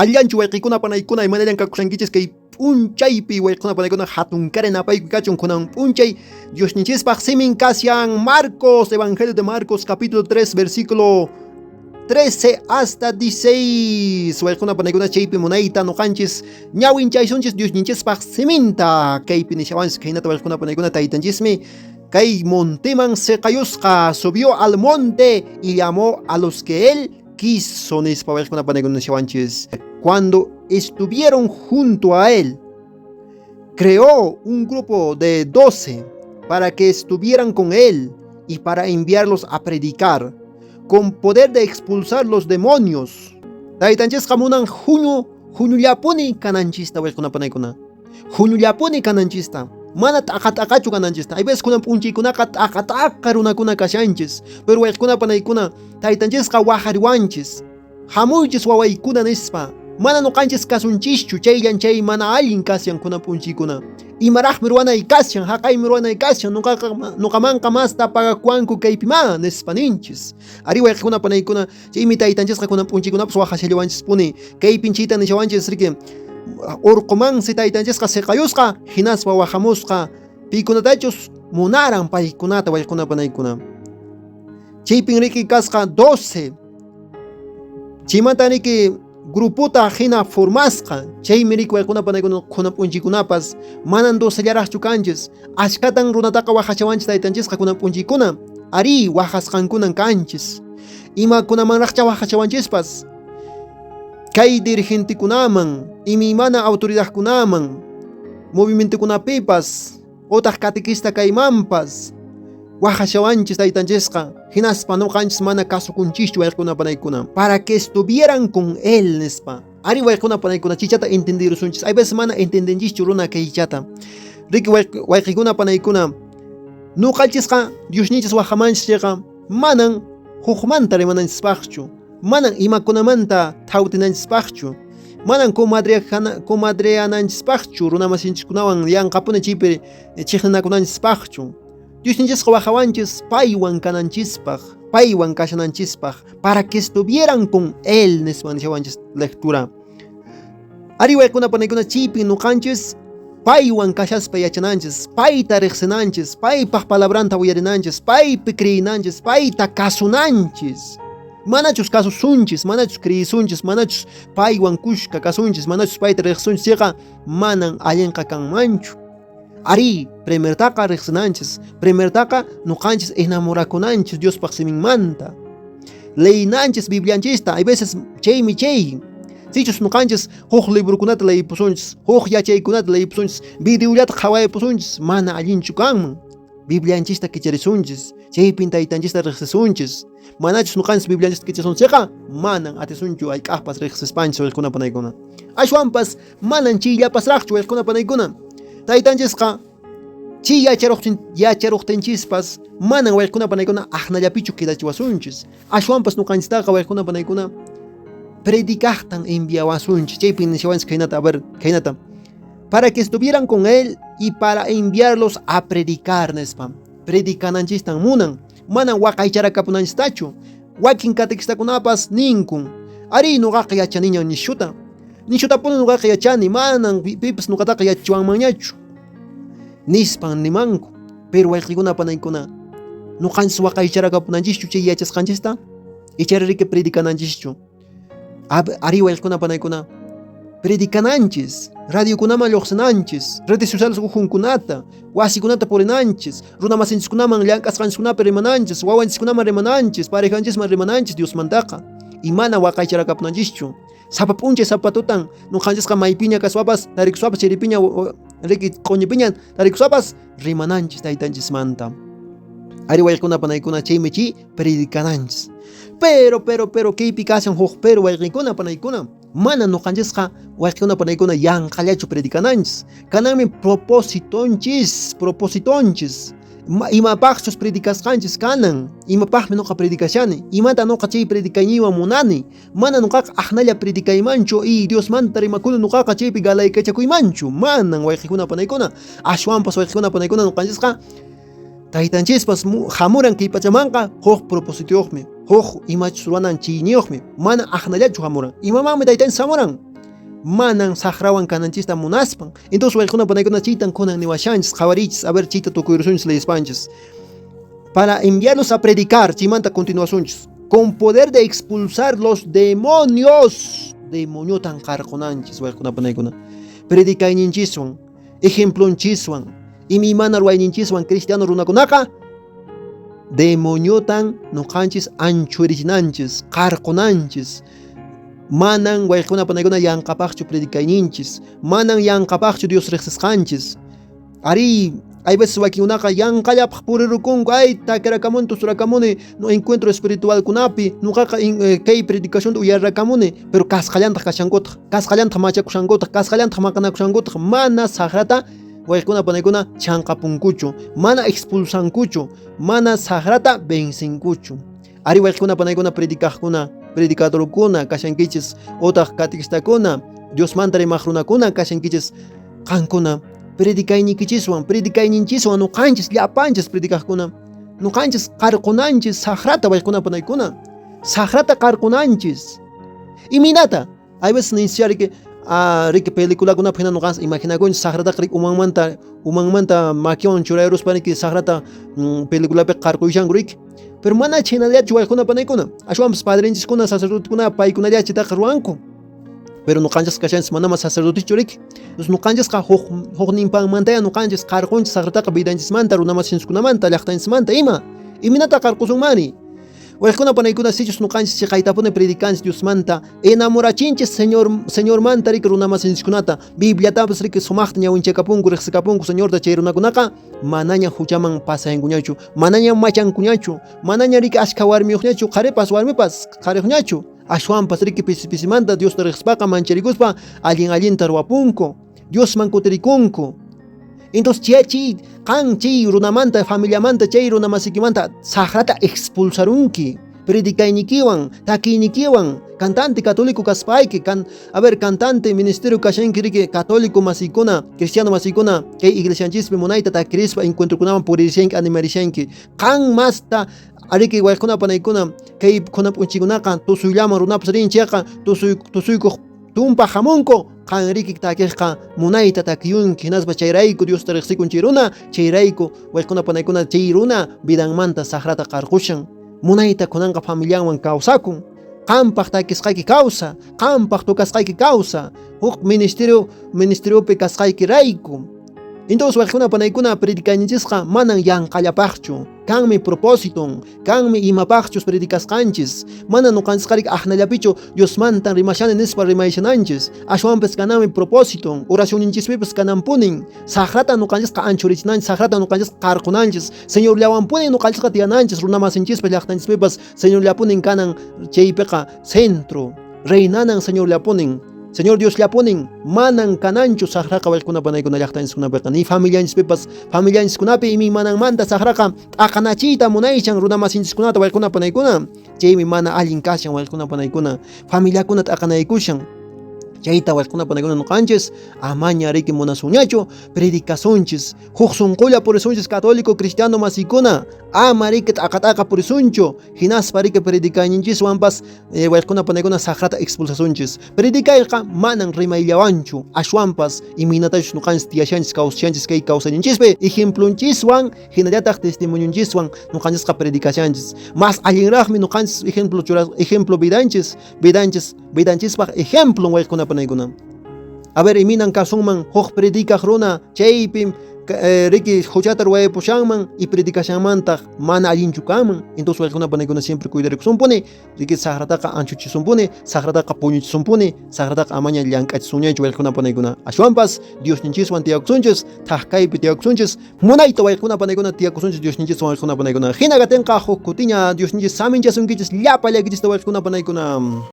Allanchu wayqikuna panaykuna, imanallan kakushankichis kay p'unchaypi wayqikuna panaykuna, hatunkaray napaykuy kachun kunan p'unchay Diosninchispaq simin kashan Marcos, Evangelio de Marcos, capítulo 3, versículo 13 hasta 16. Wayqikuna panaykuna, chaypi munayta noqanchis ñawinchaysunchis Diosninchispaq siminta. Kaypi nishawanchis khaynata wayqikuna panaykuna, taytanchismi kay monteman seqayusqa, subió al monte y llamó a los que él quiso, nispa wayqikuna panaykuna nishawanchis. Cuando estuvieron junto a él, creó un grupo de 12 para que estuvieran con él y para enviarlos a predicar, con poder de expulsar los demonios. Taytanchisqa munan huñu huñullapuni kananchista wayqikuna panaykuna. Huñullapuni kananchista. Mana t'aqa t'aqachu kananchista. Hay veces kunan p'unchaykunaqa t'aqa t'aqa runakuna kashanchis. Pero wayqikuna panaykuna, taytanchisqa waqariwanchis. Hamuychis wawaykuna nispa. Mana noqanchis kasunchischu, chayllan chay mana allin kashan kunan p'unchaykuna. Imaraqmi ruwanay kashan, haqaymi ruwanay kashan, noqamanqa masta pagakuwanku kaypimá nispa ninchis. Ari wayqikuna panaykuna, chaymi taytanchisqa kunan p'unchaykunapas waqashallawanchispuni. Kaypin chayta nishawanchis riki, urqumansi taytanchisqa siqayusqa, hinaspa waqamusqa pikunatachus munaran paykunata wayqikuna panaykuna. Chaypin riki kasqa 12. Chaymanta riki grupota hina formasqa, chaymi riki wayqikuna panaykuna kunan p'unchaykunapas manan 12llaraqchu kanchis. Ashkatan runataqa waqachawanchis taytanchisqa kunan p'unchaykuna. Ari, waqasqankunan kanchis. Imakunamanraqcha waqachawanchispas. Kay dirigentekunaman, imaymana autoridadkunaman, movimientokunapipas, otaq catequista kaymanpas waqashawanchis taytanchisqa, hinaspa noqanchis mana kasukunchischu wayqikuna panaykuna. Para que estuvieran con él nispa. Ari wayqikuna panaykuna chichata entendirusunchis. Hay veces mana entendenchischu runa kaychata. Riki wayqikuna panaykuna, noqanchisqa Diosninchis waqamanchis chayqa manan hukmanta rimananchispaqchu, manan imakunamanta thawtinanchispaqchu, manan comadreananchispaqchu, runamasinchiskunawan yanqapuni chaypi chiqninakunanchispaqchu. Diosninchisqa waqawanchis paywan kananchispaq, paywan kashananchispaq, para que estuvieran con él nispa nishawanchis lectura. Ari wayqikuna panaykuna, chaypin noqanchis paywan kashaspa yachananchis, payta riqsinanchis, paypaq palabranta uyarinanchis, paypi creyinanchis, payta kasunanchis. Manachus kasusunchis, manachus creyisunchis, manachus paywan kushka kasunchis, manachus payta riqsunchis chayqa manan allinqa kanmanchu. Ari, primertaqa riqsinanchis, primertaqa noqanchis enamorakunanchis Diospaq siminmanta. Leyinanchis Biblianchista, hay veces chaymi chay. Sichus noqanchis huk librokunata leyipusunchis, huk yachaykunata leyipusunchis, videollata qhawaypusunchis, mana allinchu kanman. Biblianchista kicharisunchis, chaypin taytanchista riqsisunchis. Manachus noqanchis Biblianchista kichasunchikqa, manan atisunchu hayk'aqpas riqsispanchis wayqikuna panaykuna. Ashwanpas manan chayllapasraqchu wayqikuna panaykuna. Taytanchisqa chay yacharuqtinchispas manan wayqikuna panaykuna aqnallapichu quedachiwasunchis. Ashwanpas noqanchistaqa wayqikuna panaykuna predicaqtan enviawasunchis. Chaypin nishawanchis khaynata, a ver, khaynata. Para que estuvieran con él y para enviarlos a predicar, nispa. Predicananchistan munan, manan waqaycharakapunanchistachu. Wakin catequistakunapas ninkun, ari noqaqa yachaniñan nishuta. Nishutapuni noqaqa yachani, manan pipas noqataqa yachachiwanmanñachu. Nispan nimanku. Pero wayqikuna panaykuna, noqanchis waqaycharakapunanchischu chay yachasqanchista? Ichari riki predicananchischu? Ari wayqikuna panaykuna, predicananchis, radiokunaman lluqsinanchis, redes sociales ujunkunata, wasikunata purinanchis, runamasinchiskunaman llank'asqanchiskunapi rimananchis, wawanchiskunaman rimananchis, parejanchisman rimananchis Diosmantaqa. Y mana waqaycharakapunanchischu. Sapa p'unchay sapa tutan noqanchisqa maypiña kaspapas, tarikuspapas, chiripiña, riki q'uñipiña tarikuspapas rimananchis taytanchismanta. Ari wayqikuna panaykuna, chaymi chay predicananchis. Pero, pero, pero, kaypi kashan huk pero wayqikuna panaykuna. Mana noqanchisqa wayqikuna panaykuna yanqallachu predicananchis. Kananmi propositonchis, propositonchis. Imapaqchus predicasqanchis kanan, imapaqmi noqa predicashani, imata noqa chay predicayniywan munani. Mana noqaqa aqnalla predicaymanchu y Diosmanta rimakuni noqaqa chaypi galaykachakuymanchu. Manan wayqikuna panaykuna. Ashwanpas wayqikuna panaykuna noqanchisqa taytanchispas hamuran kay pachamanqa huk propositoyuqmi, huk imachus ruwanan chayniyuqmi. Mana aqnallachu hamuran. Imamanmi taytanchis hamuran? Manan saqrawan kananchista munaspan. Entonces wayquna panaykuna chaytan kunan niwashanchis, qhawariychis, a ver chayta tukuyrusunchis leespanchis. Para enviarlos a predicar, chaymanta continuasunchis. Con poder de expulsar los demonios. Demoniotan qarqunanchis wayquna panaykuna. Predicayninchiswan, ejemplonchiswan, imaymana ruwayninchiswan cristiano runakunaqa demoniotan noqanchis anchurichinanchis, qarqunanchis. Manan wayquna panaykuna yanqapaqchu predicayninchis, manan yanqapaqchu Dios riqsisqanchis. Arí, hay veces wakinkunaqa yanqallapaq purirukunku, ay takirakamuni, tusurakamuni, no encuentro espiritualkunapi, nuqaqa kay predicacionta uyarrakamuni, pero kasqallantaq kashankutaq, kasqallantaq machakushankutaq, kasqallantaq maqanakushankutaq, mana saqrata wayquna panaykuna chanqapunkuchu, mana expulsankuchu, mana saqrata vencenkuchu. Ari wayqikuna panaykuna predicaqkuna, predicadorkuna kashankichis, otaq catequistakuna, Diosmanta rimaq runakuna kashankichis, qankuna predicayniykichiswan, predicayninchiswan nuqanchis llapanchis predicaqkuna, nuqanchis qarqunanchis saqrata wayqikuna panaykuna, saqrata qarqunanchis. Imaynata? Hay veces ninchis riki, riki peliculakunapi hina nuqanchis imaginakunchis saqrataqa riki umanmanta umanmanta makiwan churayaruspa riki saqrata peliculapi qarquyushanku riki. Pero mana chhaynallachu wayqikuna panaykuna. Ashwanpas padrenchiskuna sacerdotekuna paykunallachu chaytaqa ruwanku. Pero nuqanchis kashanchis manama sacerdotechu riki. Entonces nuqanchisqa huk hukninpanmantaya nuqanchis qarqunchis saqrataqa vidanchismanta, runamasinchiskunamanta, llaqtanchismanta ima. Imaynata qarqusunmani? Wayqikuna panaykuna sichus nuqanchis chiqaytapuni predicanchis Diosmanta, enamorachinchis Señor Señormanta riki runamasinchiskunata, Bibliatapas riki sumaqta ñawinchakapunku, riqsikapunku Señorta chay runakunaqa manaña huchaman pasayankuñachu, manaña machankuñachu, manaña riki askha warmiyuqñachu, qharipas warmipas qhariqñachu, ashwanpas riki pisi pisimanta Diosta riqsispaqa mancharikuspa allin allinta ruwapunku, Diosman kutirikunku. Entonces chay chay qan chay runamanta, familiamanta, chay runamasikimanta saqrata expulsarunki. Predicaynikiwan, takiynikiwan, cantante católico kaspayki, kan, a ver, cantante ministerio kashanki riki católico masikuna, cristiano masikuna, kay iglesianchispi munayta takirispa encuentrokunaman puririshanki, animarishanki. Qan masta ariki wayquna panaykuna, kay khuna p'unchikunaqa tusuyllaman runapas rin chayqa, tusuy tusuykuq tumpa hamunku, qan riki takiqqa munayta takiyunki, hinaspa chayrayku Diosta riqsikun chay runa, chayrayku wayquna panaykuna chay runa vidanmanta saqrata qarqushan, munayta kunanqa familianwan kawsakun. Qampaq takisqayki kawsa, qampaq tocasqayki kawsa, huk ministerio ministeriopi kasqayki rayku. Entonces wayquna panaykuna predicayninchisqa manan yanqallapaqchu, kanmi propósiton, kanmi imapaqchus predicasqanchis. Mana nuqanchisqa riki aqnallapichu Diosmantan rimashani nispa rimayshananchis, ashwanpas kananmi propósiton, oracionninchispipas kananpunin. Saqrata nuqanchisqa anchurichinanchis, saqrata nuqanchisqa qarqunanchis, Señorllawanpunin nuqanchisqa tiyananchis, runamasinchispas llaqtanchispipas Señorllapunin kanan chaypiqa centro, reinanan Señorllapunin. Señor Diosllapunin manan kananchu saqraqa wayquna panaykuna llaqtanchiskunapiqa, ni familianchispipas, familianchiskunapi imaymananmanta saqraqa t'aqanachiyta munaychan runamasinchiskunata wayquna panaykuna, chaymi mana allin kashan wayquna panaykuna, familiakuna t'aqanaykushan. Chayta wayquna panaykuna nuqanchis amaña riki munasunñachu, predicasunchis, huk sunqulla purisunchis católico cristiano masikuna, ama riki t'aqa t'aqa purisunchu, hinaspa riki predicayninchiswanpas wayquna panaykuna saqrata expulsasunchis. Predicayqa manan rimayllawanchu, ashwanpas imaynatachus nuqanchis tiyashanchis kawsashanchis kay kawsayninchispi ejemplonchiswan hinallataq testimonionchiswan nuqanchisqa predicashanchis. Mas allinraqmi nuqanchis ejemplo churas ejemplo vidanchis, vidanchis vidanchispaq ejemplon wayquna panaykuna. A ver, imaynan kasunman huk predicaq runa chaypim riki huchata ruwayapushanman y predicashanmantaq mana allinchu kanman. Entonces wayquna panaykuna siempre cuidarikusunpuni, riki saqrataqa anchuchisumpuni, saqrataqa puñuchisumpuni, saqrataqa amaña llank'achisunñachu wayquna panaykuna. Ashwanpas Diosninchiswan tiyakusunchis, thak kaypi tiyakusunchis, munayta wayquna panaykuna tiyakusunchis Diosninchiswan wayquna panaykuna. Hina katinqa huk kutiña Diosninchis saminchasunkichis llapallaykichista wayquna panaykuna.